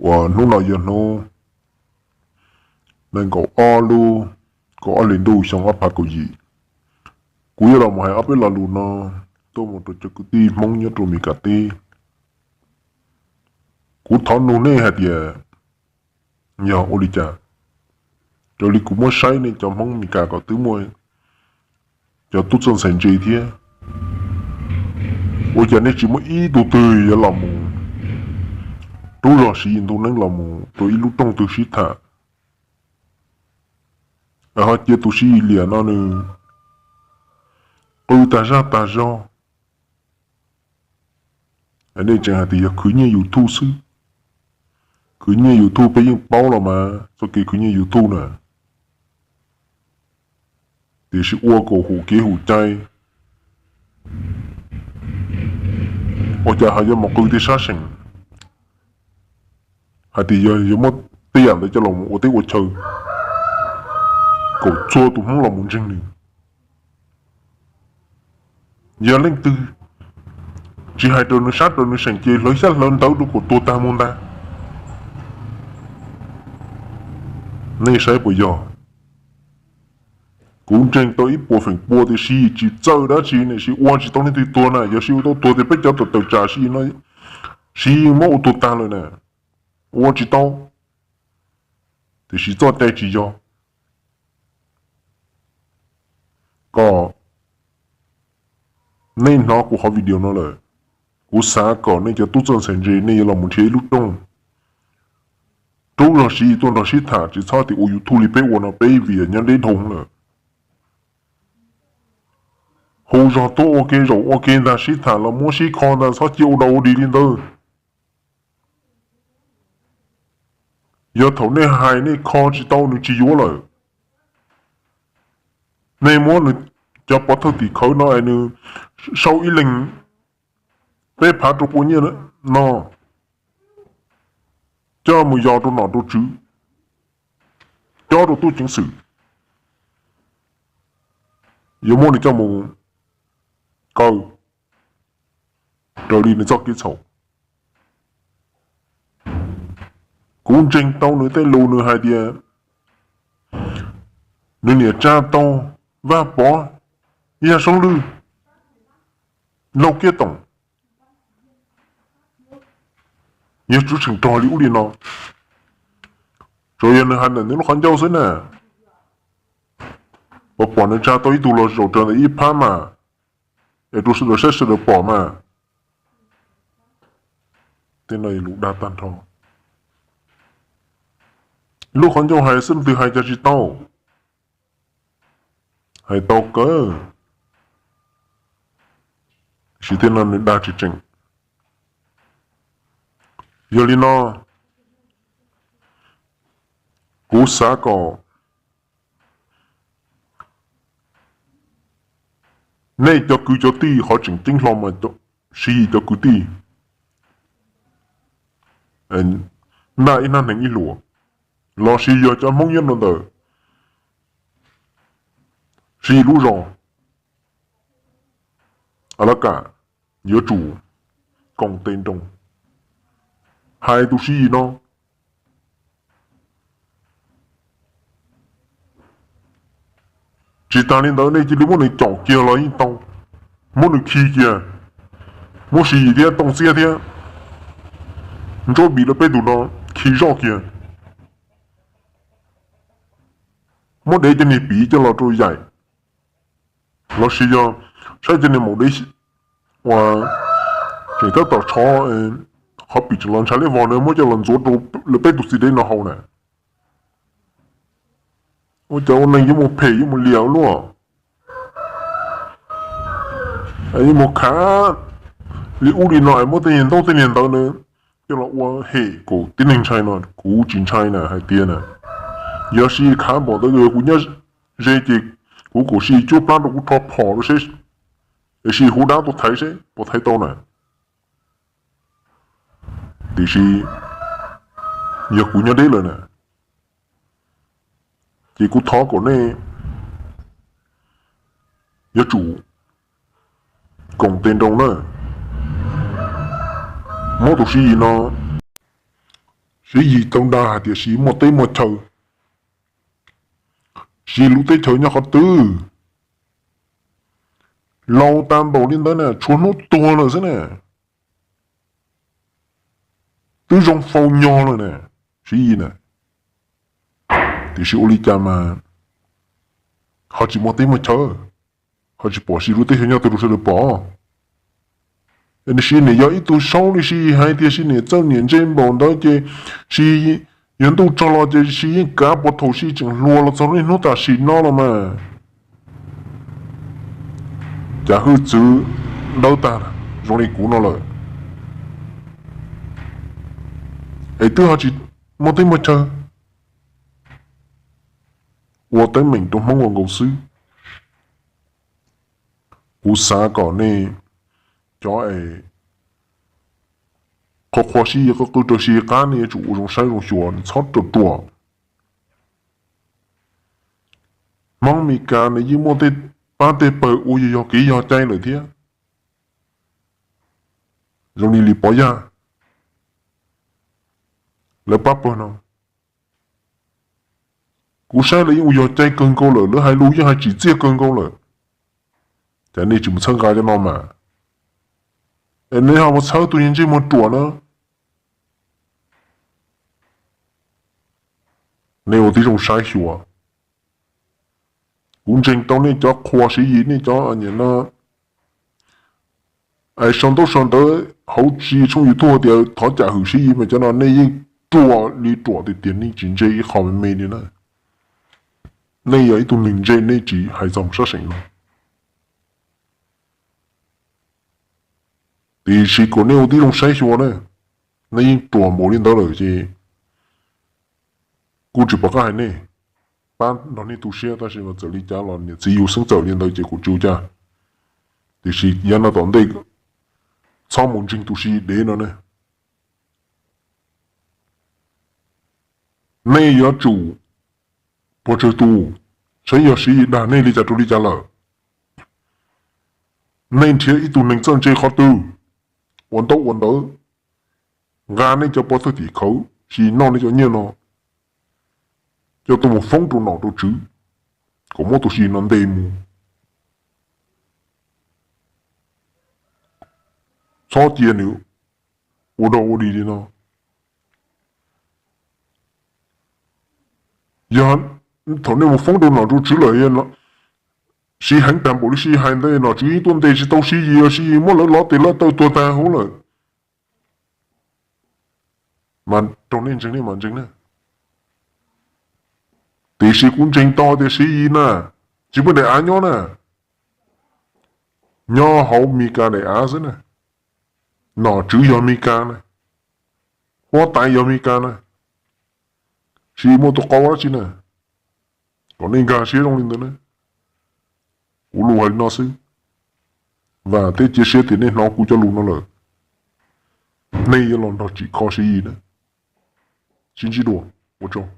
uas hnub no yog hnub nees nkaum ob lub kaum ob hlis ntuj xyoo ob phav kaum yim. Kuv yuav los mus hais ob peb lo lus no tuaj mus rau cov kwv tij Hmoob nyob rau Mes Kas teb. Kuv thov nug nej hais tias yog ua li cas, raws li kuv muab saib nej cov Hmoob Mes Kas kom twb muaj cov tub txawj ntxhais ntse thiab, ua cas nej tsis muaj ib tug twg yuav los mus rub zog siv ntu neeb los mus rau ib lub rooj twg sib tham, ho cia tus Siv Yis Liam no nws qw tag zaj tag zog. Nej tseem hais tias yog khwv nyiaj YouTube xwb. Khwv nyiaj YouTube peb yeej paub los mas txoj kev khwv nyiaj YouTube na, tiam sis ua kom hum kev hum cai, ua cas ho yuav mus qw tej sab seem hais tias yog yuav muab tej yam ntawd coj los ua teb ua chaw kom txhua tus Hmoob los mus ntseeg nws. Yog leej twg tsis hais raws nws sab raws nws seem ces hlawv xyab hlawv ntawv rau kom tuag tag mus ntag. Nej saib puas yog? Kuv ntseeg tau ib puas feem pua tias Siv Yis tsis txawj dab tsi ne, Siv Yis ua tsis tau leej twg tuag na. Yog Siv Yis ua tau tuag tias peb cov tawm tawm tsam Siv Yis no, Siv Yis yeej muab ua tuag tag lawm na. Ua tsis tau, tiam sis txoj cai tsis yog. Kom nej hnov kuv qhov video no lawm, kuv xav kom nej cov tub txawj ntxhais ntse nej yuav los mus nrhiav ib lub rooj, rub zog Siv Yis tuaj nrog sib tham, tsis txhob tias ua YouTube li peb ua no peb vim nyob deb dhau lawm. Hu zog tuaj ua ke zaum ua ke ntag, sib tham los muab sib kho ntag, txhob cia ua dog ua dig li ntawd. Yog thaum nej hais nej kho tsis tau nws tsis yuav lawm. Nej muab nws cov pov thawj tim khawv no es nws sau ib leeg peb phav rau pua nyiaj no coj mus yos rau nom rau tswv, cob rau tub ceev xwm, yuav muab nws coj mus kaw raws li nws txoj kev txhaum. Kuv ntseeg tau nws tej lus, nws hais tias nws niam tsa tau Vaj Pov, Yaj Soob Lwj, Lauj Kiab Toom, yog tsuv tseem rog li ub li no. Tsuas yog nws hais ntawm nws lub qhov ncauj xwb na, pom pom nws tsa tau ib tug los zaum raws ntawm ib phab mas, es rau sawv daws saib sawv daws pom mas. Tej no lus dag tag nrho. Lub qhov ncauj hais xwb leej twg hais cas tsis tau, hais tau kawg, tiam sis tej no nws dag tsis tseem. Yog li no, kuv xav kom nej cov kwv cov tij qhov tseem ceeb hlo mas Siv Yis cov kwv tij, naj ib hnab nees ib hluas, los sis yog cov Hmoob nyob rau ntawm Siv Yis lub zos, a la kam yuav tsum koom tes nroos hais tus Siv Yis no. Tsis tas li ntawd nej cia li muab nws caum kiag los yeej tau, muab nws khi kiag, muab Siv Yis thiab Tooj Txiab thiab Ntsuab Npis lawv peb tus no khi zoj kiag, muab dev cov niag piv coj los rau yaim, los sis yog saib cov niag maum dev uas tseem tab tom tshov qhov pim tseem los ntshav liab vog na muab coj los ntxuav rau lawv peb tus txiv dev no haus na. Ua cas ua neeg yuav mus phem yuav mus liam luaj, yuav mus khav li ub li no es muab tej niag ntaub tej niag ntawv na coj los ua hem kom tib neeg ntshai no, kuv tsis ntshai na hais tias na. Yog Siv Yis khav npaum ntawd kuv nyob ze ces kuv kom Siv Yis cuab plab rau kuv rho phom rau seb, es Siv Yis hu dab tuaj thaiv seb puas thaiv tau na. Tiam sis yog kuv nyob deb lawm na, ces kuv thov kom nej yuav tsum koom tes nroos na, muab tus Siv Yis no, Siv Yis tau dag hais tias Siv Yis muaj teb muaj chaw, Siv Yis lub teb chaws nyob qhov twg? Laus tas npaum li ntawd na, tshuav hnub tuag lawm xwb na, twb zoo faus nyog lawm na, Siv Yis na. Tiam sis ua li cas mas ho tsis muaj teb muaj chaw, ho tsis pom Siv Yis lub teb chaws nyob twg rau sawv daws pom? Siv Yis niam yog ib tug saub li Siv Yis hais tias Siv Yis niam txawj niam ntse npaum ntawd ces Siv Yis yuav ntuj tsaug los ces Siv Yis yeej kav puag thaum Siv Yis tseem hluas los txog niaj hnub tam sim no los mas. Cas hwj txwv dawb tag zoo li kuv no lawm, es twb ho tsis muaj teb muaj chaw. Ua teeb meem rau Hmoob ua nkaus xwb. Kuv xav kom nej cov es qhuas qhuas Siv Yis, qw qw rau Siv Yis qab, nej yuav tsum ua zoo saib zoo xyuas, txhob ruam ruam. Hmoob Mes Kas nws yeej muaj tej pab tej pawg ua yog kev yog cai lawm thiab. Zoo li Lis Pov Yaj, lawv pab pawg no, kuv saib lawv yeej ua yog cai kawg nkaus lawm, lawv hais lus yeej hais tsim txiaj kawg nkaus lawm. Cas nej tsis mus txhawb nqa cov no mas, es nej ho mus txhawb tus niag ntsej muag ruam na? Nej ua tib zoo saib xyuas. Kuv ntseeg tau nej cov qhuas Siv Yis, nej cov niam no es sau ntaub sau ntawv hauv tsis tshooj YouTube tias thov cam hwm Siv Yis mas cov no nej yeej ruam li ruam tiag tiag, nej tsis ntse ib qho me me li na. Nej yog ib tug neeg ntse nej tsis hais txog mus sab seem no. Tiam sis kom nej ua tib zoo saib xyuas na, nej yeej ruam npaum li ntawd lawm ces kuj tsis pom qab hais nej, pab nrog nej tu siab, tab sis mas txawm li cas los niam txiv yus xeeb txawm li ntawd ces kuv tsis ua cas. Tiam sis yav no tom ntej txhob mus ntseeg tus Siv Yis dev no ne. Nej yuav tsum puas tsawg tus, saib yog Siv Yis dag nej li cas rau li cas lawm. Nej nrhiav ib tug neeg txawj ntse qhov twg, ua ntaub ua ntawv, nqa nej cov pov thawj tim khawv, Siv Yis noj nej cov nyiaj no, coj tuaj mus foob rau nom rau tswv, kom muab tus Siv Yis no ntes mus. Txhob cia nws ua dog ua dig li no. Yog thaum nej mus foob rau nom rau tswv lawm, Siv Yis heev tag npaum li Siv Yis hais ntawd, nom tswv yeej tuaj ntes tsis tau Siv Yis, Siv Yis muab lawv lov tes lawv taw tuag tag huv lawm. Mas raug nej ntseeg nej mam ntseeg na. Tiam sis kuv ntseeg tau tias Siv Yis na, tsis muaj daim av nyob na, nyob hauv Mes Kas daim av xwb na. Nom tswv yog Mes Kas na, huab tais yog Mes Kas na, Siv Yis muaj tus qau dab tsi na? Kom nej nkag siab zoo li ntawd na. Kuv lus hais li no xwb, vam thiab cia siab tias nej hnov kuv cov lus no lawm, nej yuav los nrog tsim kho Siv Yis na. Sib ntsib dua, ua tsaug.